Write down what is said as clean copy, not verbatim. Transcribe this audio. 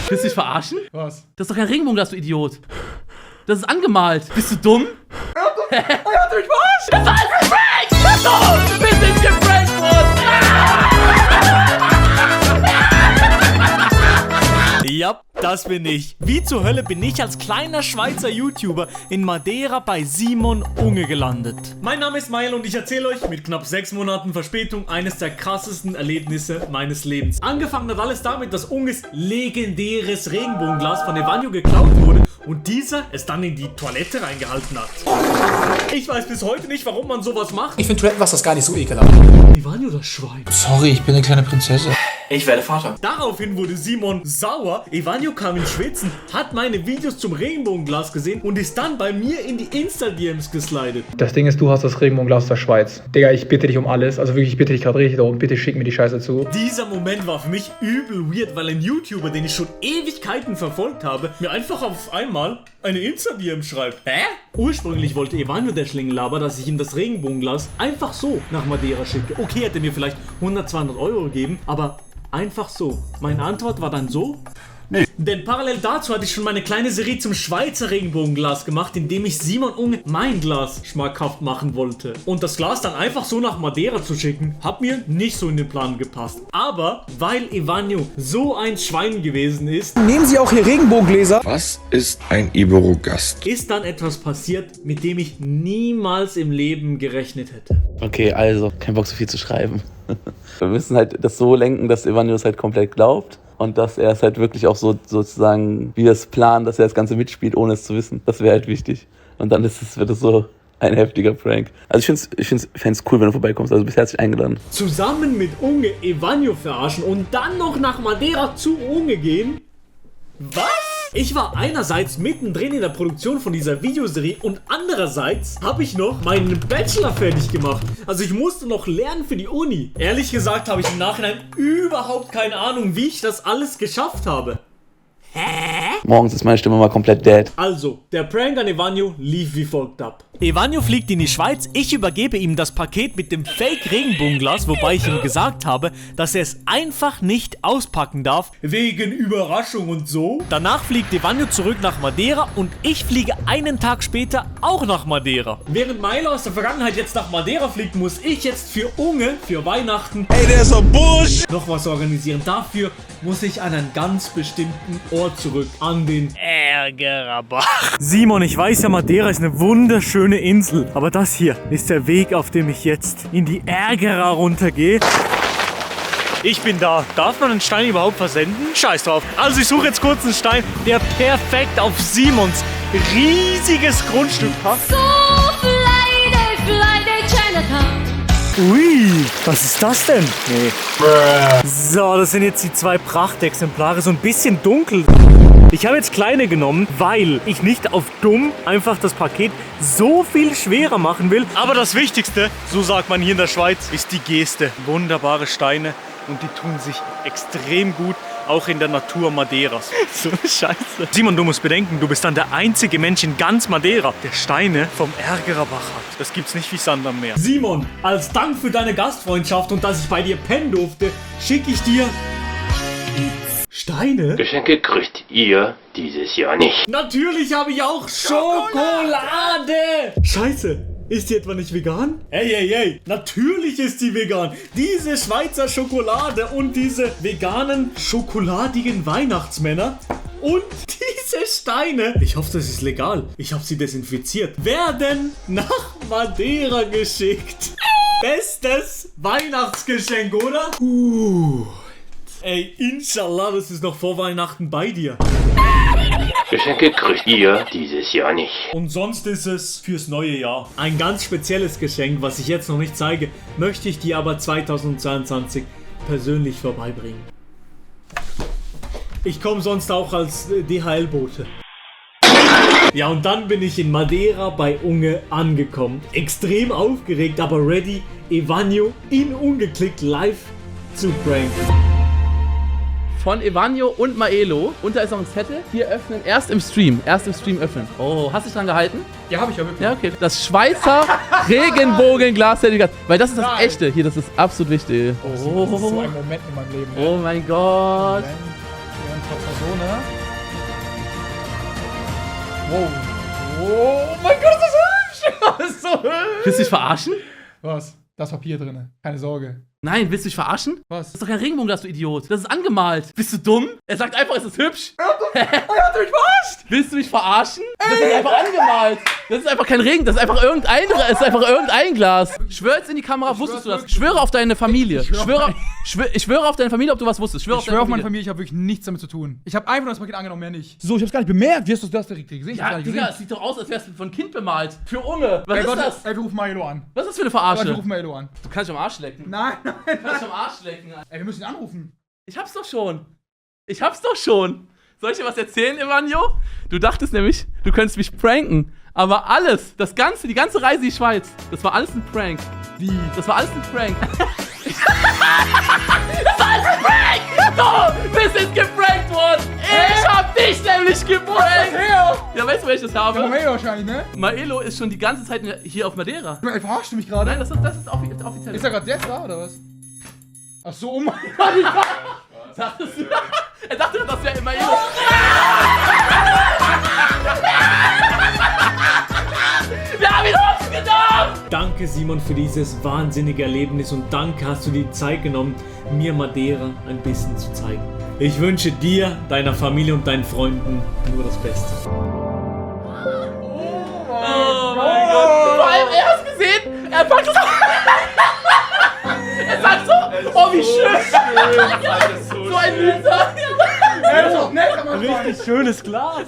Willst du dich verarschen? Was? Das ist doch kein Regenbogenglas, du Idiot. Das ist angemalt. Bist du dumm? Er hat mich verarscht! Das war ein Prank! So, wir sind geprankt worden! Ja, das bin ich. Wie zur Hölle bin ich als kleiner Schweizer YouTuber in Madeira bei Simon Unge gelandet. Mein Name ist Mael und ich erzähle euch mit knapp 6 Monaten Verspätung eines der krassesten Erlebnisse meines Lebens. Angefangen hat alles damit, dass Unges legendäres Regenbogenglas von Evanio geklaut wurde und dieser es dann in die Toilette reingehalten hat. Ich weiß bis heute nicht, warum man sowas macht. Ich finde Toilettenwasser gar nicht so ekelhaft. Evanio, das Schwein. Sorry, ich bin eine kleine Prinzessin. Ich werde Vater. Daraufhin wurde Simon sauer, Evanio kam ins Schwitzen, hat meine Videos zum Regenbogenglas gesehen und ist dann bei mir in die Insta-DMs geslidet. Das Ding ist, du hast das Regenbogenglas aus der Schweiz. Digga, ich bitte dich um alles. Also wirklich, ich bitte dich gerade richtig darum. Bitte schick mir die Scheiße zu. Dieser Moment war für mich übel weird, weil ein YouTuber, den ich schon Ewigkeiten verfolgt habe, mir einfach auf einmal eine Insta-DM schreibt. Hä? Ursprünglich wollte Evanio der Schlingenlaber, dass ich ihm das Regenbogenglas einfach so nach Madeira schicke. Okay, hätte mir vielleicht 100, 200 Euro gegeben, aber einfach so. Meine Antwort war dann so: nee. Denn parallel dazu hatte ich schon meine kleine Serie zum Schweizer Regenbogenglas gemacht, indem ich Simon Unge mein Glas schmackhaft machen wollte. Und das Glas dann einfach so nach Madeira zu schicken, hat mir nicht so in den Plan gepasst. Aber weil Evanio so ein Schwein gewesen ist, Nehmen Sie auch hier Regenbogengläser? Was ist ein Iberogast? ist dann etwas passiert, mit dem ich niemals im Leben gerechnet hätte. Okay, also, kein Bock so viel zu schreiben. Wir müssen halt das so lenken, dass Evanio es halt komplett glaubt. Und dass er es halt wirklich auch so sozusagen, wie wir es planen, dass er das Ganze mitspielt, ohne es zu wissen. Das wäre halt wichtig. Und dann wird es so ein heftiger Prank. Also ich fände es cool, wenn du vorbeikommst. Also bist herzlich eingeladen. Zusammen mit Unge Evanio verarschen und dann noch nach Madeira zu Unge gehen? Was? Ich war einerseits mittendrin in der Produktion von dieser Videoserie und andererseits habe ich noch meinen Bachelor fertig gemacht. Also ich musste noch lernen für die Uni. Ehrlich gesagt habe ich im Nachhinein überhaupt keine Ahnung, wie ich das alles geschafft habe. Morgens ist meine Stimme mal komplett dead. Also, der Prank an Evanio lief wie folgt ab. Evanio fliegt in die Schweiz, ich übergebe ihm das Paket mit dem Fake-Regenbogenglas, wobei ich ihm gesagt habe, dass er es einfach nicht auspacken darf, wegen Überraschung und so. Danach fliegt Evanio zurück nach Madeira und ich fliege einen Tag später auch nach Madeira. Während Milo aus der Vergangenheit jetzt nach Madeira fliegt, muss ich jetzt für Unge, für Weihnachten, noch was organisieren. Dafür muss ich an einen ganz bestimmten Ort zurück, an den Ärgererbach. Simon, ich weiß ja, Madeira ist eine wunderschöne Insel, aber das hier ist der Weg, auf dem ich jetzt in die Ärgerer runtergehe. Ich bin da. Darf man einen Stein überhaupt versenden? Scheiß drauf. Also ich suche jetzt kurz einen Stein, der perfekt auf Simons riesiges Grundstück passt. So fly day Chinatown. Ui, was ist das denn? Nee. So, das sind jetzt die 2 Prachtexemplare, so ein bisschen dunkel. Ich habe jetzt kleine genommen, weil ich nicht auf dumm einfach das Paket so viel schwerer machen will. Aber das Wichtigste, so sagt man hier in der Schweiz, ist die Geste. Wunderbare Steine und die tun sich extrem gut, auch in der Natur Madeiras. So eine Scheiße. Simon, du musst bedenken, du bist dann der einzige Mensch in ganz Madeira, der Steine vom Ärgererbach hat. Das gibt's nicht wie Sand am Meer. Simon, als Dank für deine Gastfreundschaft und dass ich bei dir pennen durfte, schicke ich dir Steine? Geschenke kriegt ihr dieses Jahr nicht. Natürlich habe ich auch Schokolade! Scheiße, ist die etwa nicht vegan? Ey, natürlich ist die vegan. Diese Schweizer Schokolade und diese veganen, schokoladigen Weihnachtsmänner und diese Steine, ich hoffe, das ist legal, ich habe sie desinfiziert, werden nach Madeira geschickt. Bestes Weihnachtsgeschenk, oder? Ey, inshallah, das ist noch vor Weihnachten bei dir. Geschenke kriegt ihr dieses Jahr nicht. Und sonst ist es fürs neue Jahr ein ganz spezielles Geschenk, was ich jetzt noch nicht zeige, möchte ich dir aber 2022 persönlich vorbeibringen. Ich komme sonst auch als DHL-Bote. Ja, und dann bin ich in Madeira bei Unge angekommen. Extrem aufgeregt, aber ready, Evanio in Ungeklickt live zu pranken. Von Evanio und Maelo. Und da ist noch ein Zettel. Hier öffnen. Erst im Stream öffnen. Oh, hast du dich dran gehalten? Ja, habe ich ja wirklich. Ja, okay. Das Schweizer Regenbogenglas-Zertifikat. Weil das ist das echte. Hier, das ist absolut wichtig. Das ist so ein Moment in meinem Leben. Oh mein Gott. So, ne? Wow. Oh mein Gott, das ist hübsch! Das ist so hübsch! Willst du dich verarschen? Was? Da ist Papier drin. Keine Sorge. Nein, willst du dich verarschen? Was? Das ist doch kein Regenbogenglas, du Idiot. Das ist angemalt. Bist du dumm? Er sagt einfach, es ist hübsch. Er hat mich verarscht! Willst du mich verarschen? Das ist einfach angemalt. Das ist einfach kein Regen, das ist einfach irgendein Glas. Schwör jetzt in die Kamera, wusstest du das? Schwöre auf deine Familie. Ich schwöre auf deine Familie, ob du was wusstest. Ich schwöre auf meine Familie, ich habe wirklich nichts damit zu tun. Ich habe einfach nur das Paket angenommen, mehr nicht. So, ich hab's gar nicht bemerkt. Wie hast du das direkt gesehen? Ich hab's gar Ja, nicht Digga, gesehen. es sieht doch aus, als wär's von Kind bemalt. Für Unge. Was ist das? Ey, wir rufen Maelo an. Was ist das für eine Wir Verarsche? rufen Maelo an. Du kannst dich am Arsch lecken. Nein. Du kannst dich am Arsch lecken. Ey, wir müssen ihn anrufen. Ich hab's doch schon. Soll ich dir was erzählen, Evanio? Du dachtest nämlich, du könntest mich pranken. Aber alles, die ganze Reise in die Schweiz, das war alles ein Prank. Wie? Das war alles ein Prank. Das war alles ein Prank! Du bist jetzt geprankt worden! Ich hab dich nämlich geprankt! Ja, weißt du, wer ich das habe? Ja, Maelo wahrscheinlich, ne? Maelo ist schon die ganze Zeit hier auf Madeira. Ey, verarscht du mich gerade? Nein, das ist offiziell. Ist er gerade der da, oder was? Ach so, oh mein Gott. Dachtest du? Er dachte, das wäre Maelo. Wir haben ihn hops genommen! Danke Simon für dieses wahnsinnige Erlebnis und danke hast du dir die Zeit genommen, mir Madeira ein bisschen zu zeigen. Ich wünsche dir, deiner Familie und deinen Freunden nur das Beste. Oh mein Gott. Vor allem, er hat's gesehen. Er packt es auf. Er sagt so, oh wie schön. So ein Loser. Er ist doch nett, aber Richtig schönes Glas.